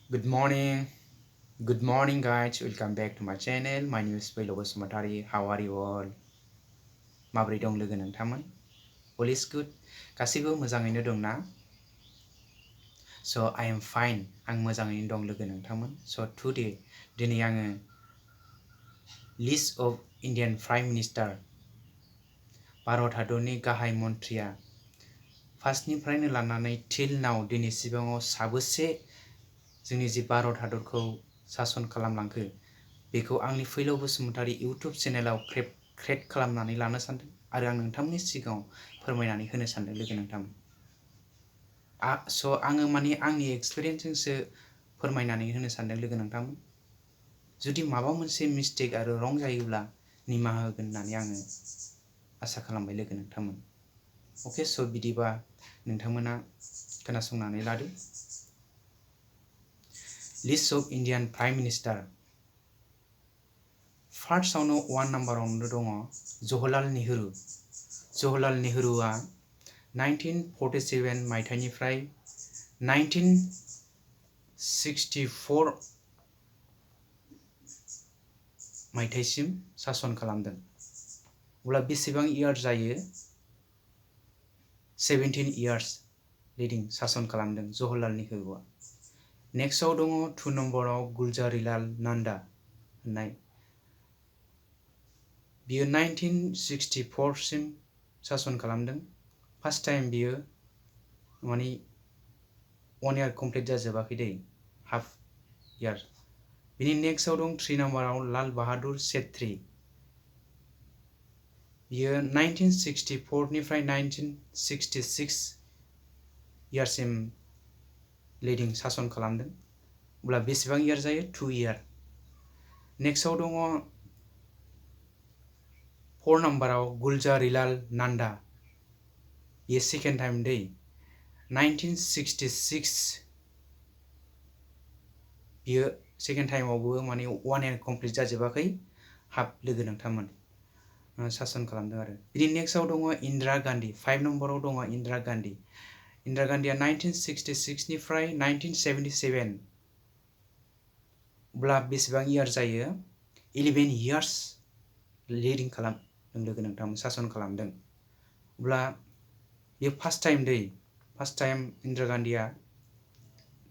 Good morning. Good morning, guys. Welcome back to my channel. My name is Fwilao Basumatary. How are you all? माबोरै दं लोगो नोंथांमोन? All is good. गासैबो मोजाङैनो दं ना? So I am fine. आं मोजाङैनो दं लोगो नोंथांमोन. So today दिनै आङो list of Indian Prime Minister Bharat हादरनि गाहाय मन्थ्रिया फार्स्टनिफ्रायनो लानानै till now दिनैसिबाङाव साबोसे जोंनि जि भारत हादरखौ सासन खालामलांखो बेखौ आंनि फैलाव बसुमतारी इउटुब चेनेलाव क्रिएट खालामनानै लानो सानदों आरो आं नोंथांमोननि सिगाङाव फोरमायनानै होनो सानदों लोगो नोंथांमोन। आङो माने आंनि एक्सपिरियेन्सजोंसो फोरमायनानै होनो सानदों लोगो नोंथांमोन। जुदि माबा मोनसे मिस्टेक आरो रं जायोब्ला निमाहा होगोन होननानै आङो आसा खालामबाय लोगो नोंथांमोन। अके स' बिदिबा नोंथांमोना खोनासंनानै लादो। List of Indian prime minister फार्स्टआवनो 1 नाम्बारावनो दङ जवाहरलाल नेहरू। जवाहरलाल नेहरूआ 1947 मायथाइनिफ्राय 1964 मायथाइसिम सासन खालामदों। अब्ला बेसेबां इयार जायो? 17 इयार्स लिडिं सासन खालामदों जवाहरलाल नेहरूआ। नेक्स्टआव दङ 2 नम्बराव गुलजारीलाल नन्दा होननाय। बियो 1964 सिम सासन खालामदों। फार्स्ट टाइम बियो माने 1 इयार कमप्लिट जाजोबाखै दै, हाफ इयार। बिनि नेक्स्टआव दं 3 नाम्बाराव लाल बाहादुर शास्त्री। बियो 1964 निफ्राय 1966 इयारसिम लिडिं सासन खालामदों। अब्ला बेसेबां इयार जायो? 2 इयार। नेक्स्टआव दङ 4 नाम्बाराव गुलजारीलाल नन्दा। बियो सेकेन्ड टाइम दै, 1966 बियो सेकेन्ड टाइमावबो माने 1 इयार कमप्लिट जाजोबाखै, हाफ लोगो नोंथांमोन सासन खालामदों आरो। बिनि नेक्स्टआव दङ इन्दिरा गान्धी। 5 नम्बराव दङ इन्दिरा गान्धी। इन्दिरा गान्धीया 1966 निफ्राय 1977 अब्ला बेसेबां इयार जायो? 11 इयार्स लिडिं खालामदों लोगो नोंथांमोन, सासन खालामदों। अब्ला बेयो फार्स्ट टाइम दै, फार्स्ट टाइम इन्दिरा गान्धीया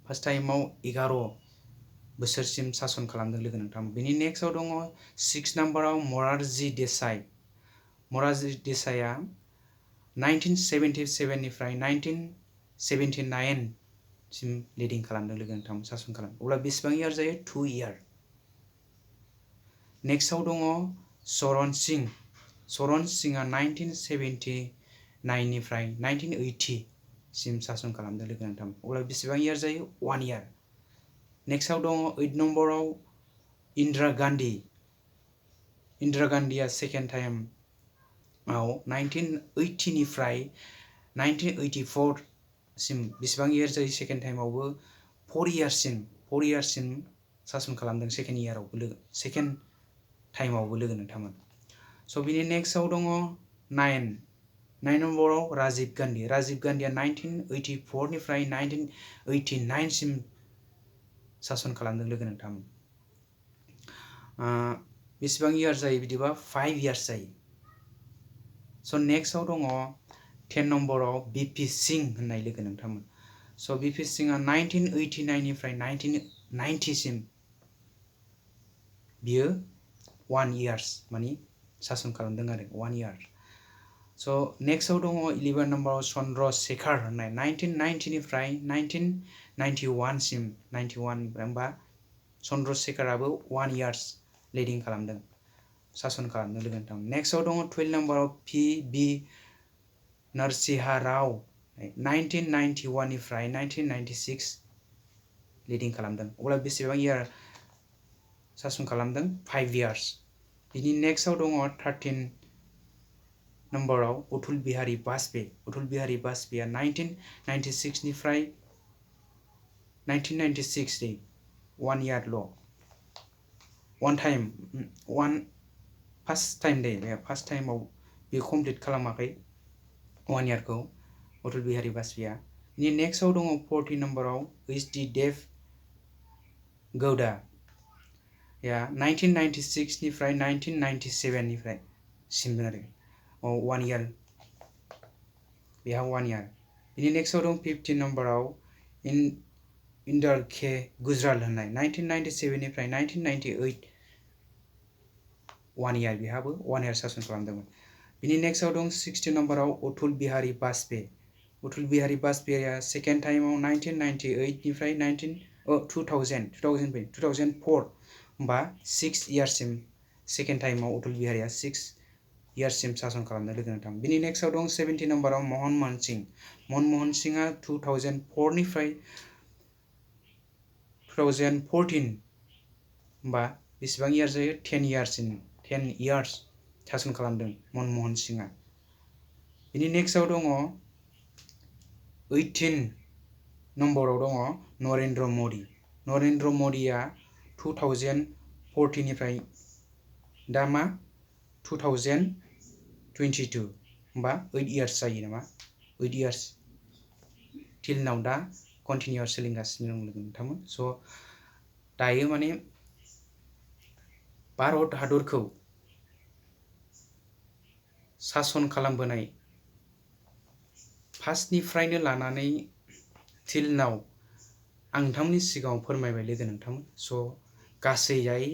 फार्स्ट टाइमाव 11 बोसोरसिम सासन खालामदों लोगो नोंथांमोन। बिनि नेक्स्टआव दङ 6 नाम्बाराव मरारजी देसाई। मरारजी देसाईआ 1977 निफ्राय 1979 सिम लिडिं खालामदों लोगो नोंथांमोन, सासन खालामदों। अब्ला बेसेबां इयार जायो? 2 इयार। नेक्स्टआव दङ चरण सिंह। चरण सिंहआ 1979 निफ्राय 1980 सिम सासन खालामदों लोगो नोंथांमोन। अब्ला बेसेबां इयार जायो? 1 इयार। नेक्स्टआव दङ 8 नम्बराव इन्दिरा गान्धी। इन्दिरा गान्धीया सेकेन्ड टाइमाव 1980 निफ्राय 1984 सिम बेसेबां इयार जायो? सेकेन्ड टाइमावबो 4 इयार्ससिम सासन खालामदों सेकेन्ड इयारावबो सेकेन्ड टाइमावबो लोगो नोंथांमोन। स' बिनि नेक्स्टआव दङ 9 नम्बराव राजीव गान्धी। राजीव गान्धीया 1984 निफ्राय 1989 सिम सासन खालामदों लोगो नोंथांमोन। बेसेबां इयार जायो बिदिबा? 5 इयार्स जायो। स' नेक्स्टआव दङ 10 नम्बराव बिपि सिंह होननाय लोगो नोंथांमोन। स' बिपि सिंहआ 1989 निफ्राय 1990 सिम बियो 1 इयार्स माने सासन खालामदों आरो 1 इयार। स' नेक्स्टआव दङ 11 नम्बराव चन्द्र शेखर होननाय। 1990 निफ्राय 1991 सिम 91 होनबा चन्द्र शेखराबो 1 इयार्स लिडिं खालामदों, सासन खालामदों लोगो नोंथांमोन। नेक्स्टआव दङ 12 नम्बराव पि नरसिहा राव। 1991 निफ्राय 1996 लिडिं खालामदों। अब्ला बेसेबां इयार सासन खालामदों? 5 इयार्स। बिनि नेक्स्टआव दङ 13 नम्बराव अटल बिहारी वाजपेयी। अटल बिहारी वाजपेयीआ 1996 निफ्राय 1996 दै, 1 इयारल'। फार्स्ट टाइम दै, बे फार्स्ट टाइमाव बे कमप्लिट खालामाखै 1 इयारखौ अटल बिहारी वाजपेयीआ। बिनि नेक्स्टआव दङ 14 नम्बराव एच डि देव। गौडा या 1996 निफ्राय 1997 निफ्राय सिम आरो 1 इयार बेहा 1 इयार बिनि नेक्स्टआव दं 15 नम्बराव इंदर के गुजराल होननाय 1997 निफ्राय 1998 1 इयार बेहाबो 1 इयार सासन खालामदोंमोन बिनि नेक्स्टआव दं 16 नम्बराव अटल बिहारी वाजपेयीया सेकेन्ड टाइमाव 1998 निफ्राय 2004 होमबा 6 इयारसिम सेकेन्ड टाइमाव अटल बिहारीया 6 इयारसिम सासन खालामनो लोगो नांथां बिनि नेक्स्टआव दं 17 नम्बराव मनमोहन सिंह 2004 निफ्राय 2014 होमबा बेसेबां इयार जायो 10 इयार्स सासन खालामदों मनमोहन सिंह बिनि नेक्स्टआव दङ 18 नम्बराव दङ नरेन्द्र मदिया 2014 निफ्राय दा मा 2022 होमबा 8 इयार्स जायो नामा 8 इयार्स टिल नाउ दा कन्टिनिउ सोलिगासिनो दं नोंथांमोन स' दायो माने भारत हादरखौ सासन खालामबोनाय फार्स्टनिफ्रायनो लानानै टिल नाउ आं नोंथांमोननि सिगाङाव फोरमायबाय लोगो नोंथांमोन स' गासैहाय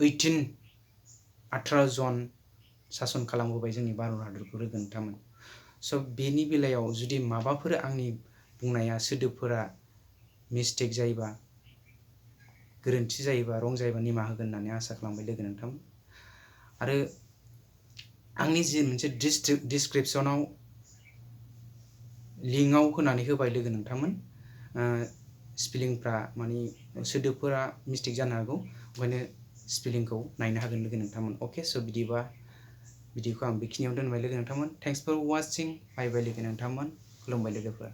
18 जन सासन खालामबोबाय जोंनि भारत हादरखौ लोगो नोंथांमोन स' बेनि बेलायाव जुदि माबाफोर आंनि बुंनाया सोदोबफोरा मिस्टेक जायोबा गोरोन्थि जायोबा रं जायोबा निमाहा होगोन होननानै आसा खालामबाय लोगो नोंथांमोन आरो आंनि जि मोनसे डिसक्रिपसनाव लिंकआव होनानै होबाय लोगो नोंथांमोन स्पेलिंफ्रा माने सोदोबफोरा मिस्टेक जानो हागौ ओंखायनो स्पेलिंखौ नायनो हागोन लोगो नोंथांमोन अके स' बिदिबा भिडिअखौ आं बेखिनियाव दोनबाय लोगो नोंथांमोन थेंक्स फर वाचिं बाय बाय लोगो नोंथांमोन खुलुमबाय लोगोफोर